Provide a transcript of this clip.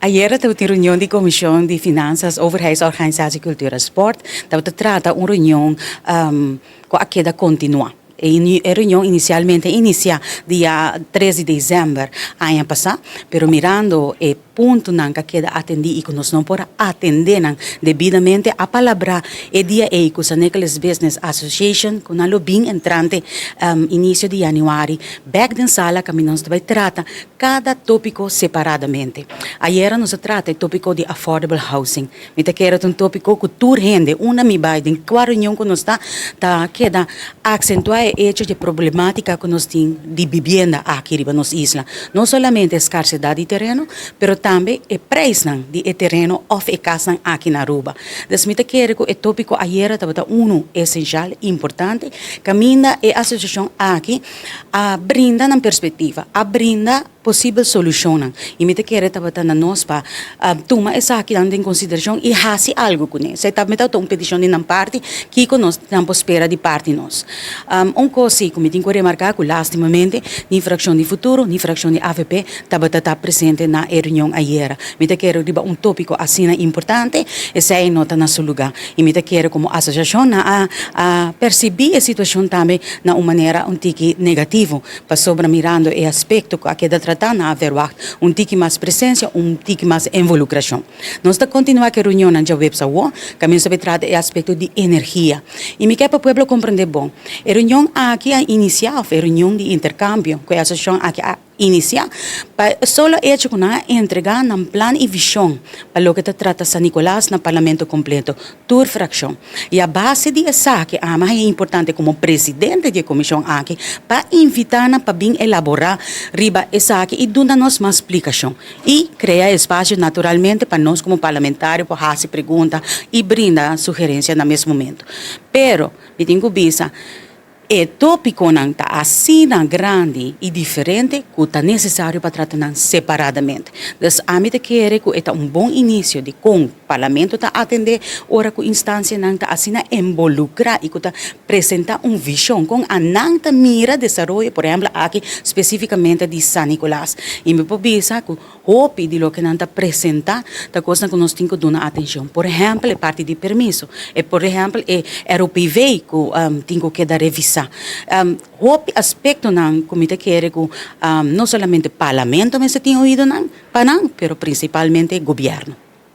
Ayera tabatin reunion di Comision di Finanzas, Overheidsorganisatie, Cultura en Sport. Tabata trata un reunion cu a keda continua. E reunion inicialmente a inicia dia 3 di december aña pasa, pero mirando e puntonan cu a keda atendi y cu nos no por a atende nan debidamente, a palabra e dia ey cu San Nicolas Business Association cu nan lo bin entrante inicio di januari bek den sala caminda nos ta bay trata cada topico separadamente. Ayera nos a trata e topico di affordable housing. Mi ta kere ta un topico cu tur hende, unda mi bay, den cua reunion cu nos ta, ta keda accentua e hecho di e problematica cu nos tin di bibienda aki riba nos isla. No solamente e scarsedad di tereno, pero tambe e prijsnan di e tereno of e casnan aki na Aruba. Dus mi ta kere cu e topico ayera tabata uno esencial, importante, caminda e asociacion aki a brinda nan perspectiva, a brinda posibel solucionnan y mi ta kere tabata na nos pa tuma esakinan den consideracion y haci algo cune. Esey tambe tabata un peticion di nan parti, kico nos nan por spera di parti nos. Un cos si cu mi tin cu remarca cu lastimamente ni fraccion di Futuro ni fraccion di avp tabata ta presente na e reunion ayera. Mi ta kere riba un topico asina importante esey no ta na su luga y mi ta kere como asociacion nan a a percibi e situacion tambe na un manera un tiki negativo. Pasobra mirando e aspecto cu a keda trata nan a verwacht un tiki mas presencia, un tiki mas involucracion. Nos ta continua cu e reunionnan djaweps awo, caminsa ta bay trata e aspecto di energia. Y mi kier pa pueblo comprende bon, e reunion aki a inicia, of e reunion di intercambio cu e asociacion aki a inicia, pa e solo hecho cu nan a entrega nan plan y vision pa loke ta trata San Nicolas na Parlamento completo. Tur fraccion. Y a base di esaki ami a haña importante como presidente di e comision aki pa invita nan pa bin elabora riba esaki y duna nos mas splicacion y crea espacio naturalmente pa nos como parlamentario por haci pregunta y brinda sugerencia na mes momento. Pero mi tin cu bisa. E tópikonan ta asina grandi i diferente ku ta nesesario pa trata nan separadamente. Dus ami ta kere ku e ta un bon inisio di kon Parlamento ta atendé ora ku instansianan ta asina embolukrá i ku ta presentá un vishon kon anan ta mira desaroyo, por ehèmpel aki spesífikamente di San Nicolas. I mi por bisa ku Hopi di loke nan ta presentá ta kosnan ku nos tin ku duna atenshon. Por ehèmpel e parti di permiso, e por ehèmpel e ROPV ku tin ku keda revisá. Hopi aspektonan ku mi ta kere ku no solamente Parlamento mester tin oidonan pa nan, pero prinsipalmente gobièrnu.